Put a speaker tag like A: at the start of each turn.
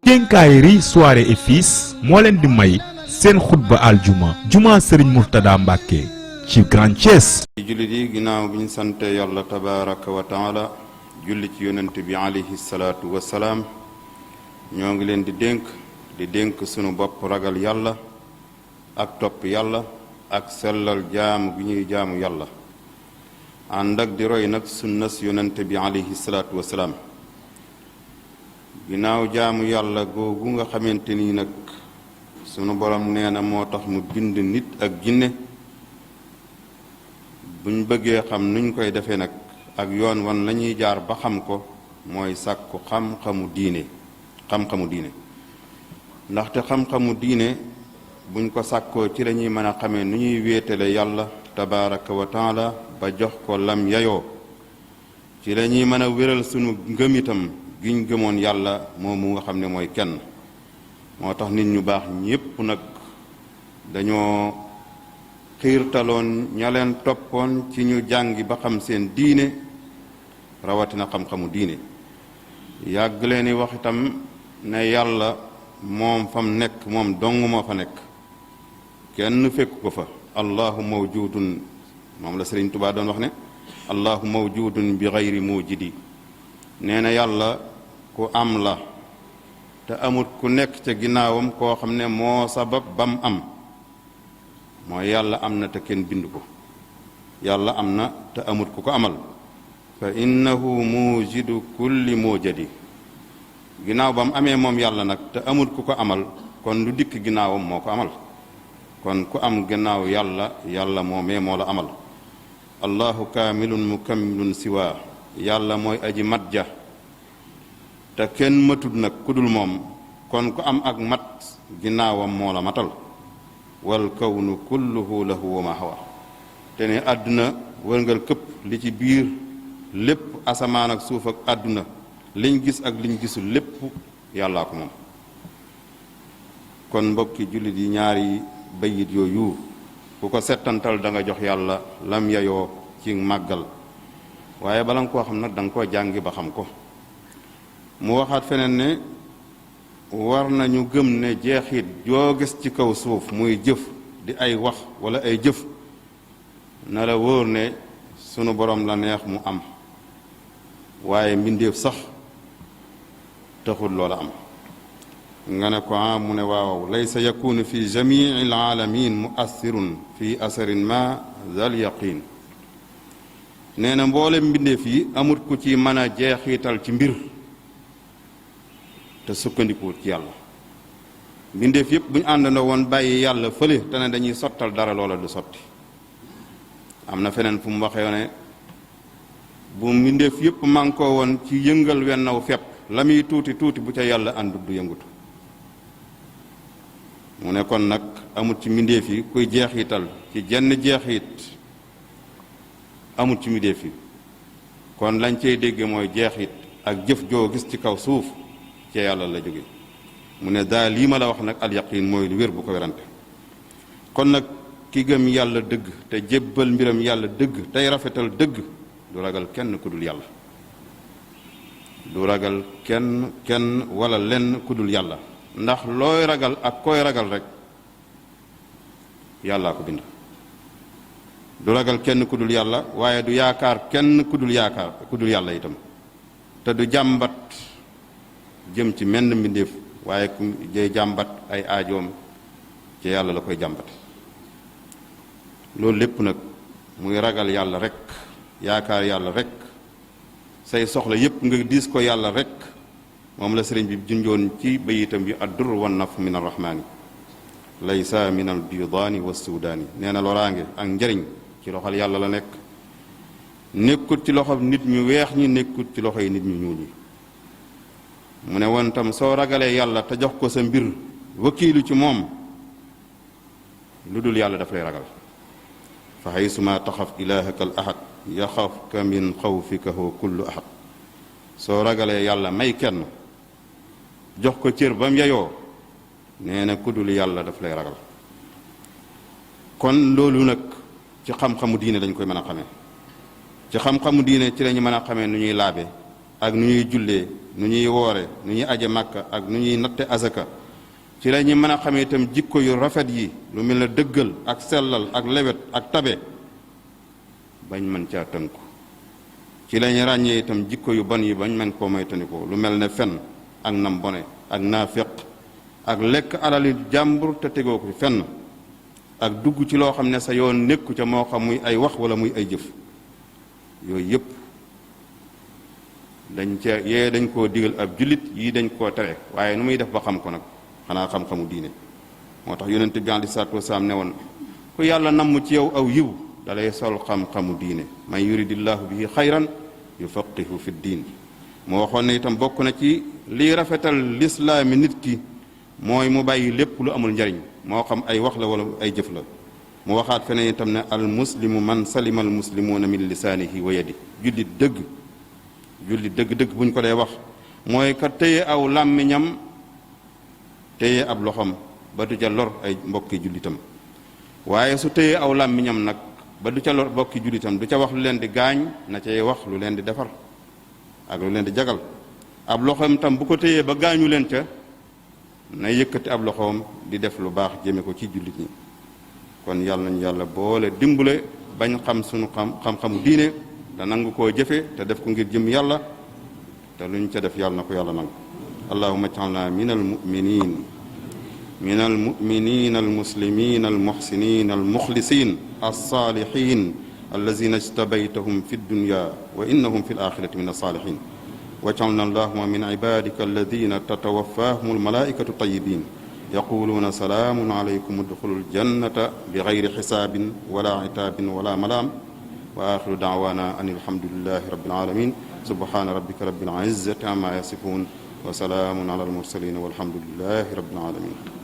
A: Quincaillerie Soirée et Fils moo leen di may seen xutba aljuma juma Serigne Mourtada Mbacke ci Grand Thiès.
B: jullit yi ginnaaw bi ñu sante yàlla tabaraka wa taala julli ci yonent bi alayhi salaatu wassalaam ñoo ngi leen di dénk sunu bopp ragal yàlla ak topp yàlla ak sellal jaamu gi ñuy jaamu yàlla ànd ak di roy nag sunnas yonent bi alayhi salaatu wassalaam ginnaaw jaamu yàlla googu nga xamante ni nag sunu borom nee na moo tax mu bind nit ak jinne buñ bëggee xam nuñ koy defee nag ak yoon wan lañuy jaar ba xam ko mooy sàkku xam-xamu diine ndaxte xam-xamu diine buñ ko sàkkoo ci lañuy mën a xamee nu ñuy wéetale yàlla tabaraka wa taala ba jox ko lam yayoo ci lañuy mën a wéral sunu ngëm itam giñ gëmoon yàlla moomu nga xam ne mooy kenn moo tax nit ñu baax ñépp nag dañoo xiirtaloon ña leen toppoon ci ñu jàngi ba xam seen diine rawatina xam-xamu diine yàgg leen wax itam ne yàlla moom fam nekk moom dong moo fa nekk kenn fekk ko fa allahu mawjudun moom la Sëriñ Tuubaa doon wax ne allahu mawjudun bi gayri mujidi nee na yàlla ku am la te amut ku nekk ca ginnaawam koo xam ne moo sabab bam am mooy yàlla am na te kenn bind ko yàlla am na te amut ku ko amal fa innahu mujidu kulli mujadi ginnaaw ba mu amee moom yàlla nag te amut ku ko amal kon lu dikk ginnaawam moo ko amal kon ku am gannaaw yàlla moomee moo la amal allahu kaamilun mukammilun siwa yàlla mooy aji mat ja te kenn matut nag ku dul moom kon ku am ak mat ginnaawam moo la matal wal kawnu kulluhu lahu wa ma hawa te ne àdduna wërngal këpp li ci biir lépp asamaan ak suuf ak àdduna liñ gis ak liñ gisul lépp yàllaa ko moom kon mbokki jullit yi ñaari bayit yooyu ku ko settantal da nga jox yàlla lam yayoo ci màggal waaye bala nga koo xam nag da nga koo jàngi ba xam ko mu waxaat feneen ne war nañu gëm ne jeexit joo gis ci kaw suuf muy jëf di ay wax wala ay jëf na la wóor ne sunu borom la neex mu am waaye mbindeef sax taxul loola am nga ne ko mu ne waaw laysa yakunu fi jamii alaalamin muassirun fi asarin ma zal yaqin nee na mboole mbindeef yi amut ku ci mën a jeexital ci mbir te sukkandikuwut ci yàlla mbindeef yépp bu ñu àndandoo woon bàyyi yàlla fële te ne dañuy sottal dara loola du sotti am na feneen fu mu waxee ne bu mbindeef yépp mànkoo woon ci yëngal wennaw fepp la muy tuuti tuuti bu ca yàlla àndut du yëngutu mu ne kon nag amut ci mbindeef yi kuy jeexital ci jenn jeexit amut ci mbindeef yi kon lañ cey dégge mooy jeexit ak jëf joo gis ci kaw suuf ci yàlla la jóge mu ne daal lii ma la wax nag al yaqin mooy lu wér bu ko werante kon nag ki gëm yàlla dëgg te jébbal mbiram yàlla dëgg tey rafetal dëgg du ragal kenn ku dul yàlla du ragal kenn wala lenn ku dul yàlla ndax looy ragal ak koy ragal rek yàllaa ko bind du ragal kenn ku dul yàlla waaye du yaakaar kenn ku dul yàlla itam te du jàmbat jëm ci menn mbindeef waaye ku jey jàmbat ay aajoom ci yàlla la koy jàmbat loolu lépp nag muy ragal yàlla rek yaakaar yàlla rek say soxla yépp nga diis ko yàlla rek moom la sëriñ bi junjoon ci bayitam bi addur wan naf min arrahmaani laysa min al bidaani wa suudaani nee na loraange ak njariñ ci loxol yàlla la nekk nekkut ci loxo nit ñu weex ñi nekkut ci loxoy nit ñu ñuul ñi mu ne woon tam soo ragalee yàlla te jox ko sa mbir wakiilu ci moom lu dul yàlla daf lay ragal fa haysuma taxaf ilahaka al ahad yaxafka min xawfika huwa kullu ahad soo ragalee yàlla may kenn jox ko cër ba mu yeyoo nee na ku dul yàlla daf lay ragal kon loolu nag ci xam-xamu diine lañ koy mën a xamee ci xam-xamu diine ci lañu mën a xamee nu ñuy laabe ak nu ñuy jullee nu ñuy woore nu ñuy aje màkka ak nu ñuy natte azaka ci la ñu mën a xamee itam jikko yu rafet yi lu mel ne dëggal ak sellal ak lewet ak tabe bañ mën caa tënku ci la ñu ràññee itam jikko yu bon yi bañ mën koo moytandiku lu mel ne fen ak nam bone ak naafeq ak lekk alali jàmbur te tegoo ko fenn ak dugg ci loo xam ne sa yoon nekku ca moo xam muy ay wax wala muy ay jëf yooyu yëpp dañ koo digal ab jullit yii dañ koo tere waaye nu muy def ba xam ko nag xanaa xam-xamu diine moo tax yonent bi aleyhi salaatu wasalaam ne woon ku yàlla namm ci yow aw yiw dalay sol xam-xamu diine man yuridillahu bihi xayran yufaqihu fi diin moo waxoon ne itam bokk na ci liy rafetal lislaami nit ki mooy mu bàyyi lépp lu amul njariñ moo xam ay wax la wala ay jëf la mu waxaat feneen itam ne al muslimu man salima al muslimuuna min lisaanihi wa yadi jullit dëgg bu ñu ko dee wax mooy ka téye aw làmmiñam téye ab loxoom ba du ca lor ay mbokki jullitam waaye su téye aw làmmiñam nag ba du ca lor mbokki jullitam du ca wax lu leen di gaañ na cay wax lu leen di defar ak lu leen di jagal ab loxoom tam bu ko téyee ba gaañu leen ca na yëkkati ab loxoom di def lu baax jëme ko ci jullit ñi kon yàlla nañu yàlla boole dimbale bañ xam sunu xam-xamu diine te nangu koo jëfe te def ko ngir jëm yàlla te lu ñu ca def yàlla na ko yàlla nangu allahumma ij'alna min almuminin almuslimin almuhsinin almukhlisin alsalihin allazina ijtabaytahum fi dunya wa innahum fi alakhirati min alsalihin waj'alna allahumma min ibadika alladhina tatawaffahum almalaikatu tayyibin yaquluna salamun alaykum udkhulul jannata bighayri hisabin wala itabin wala malam wa akhiru da'wana anil hamdulillahi rabbil alamin subhana rabbika rabbil izzati amma yasifun wa salamun ala al mursalin walhamdulillahi rabbil alamin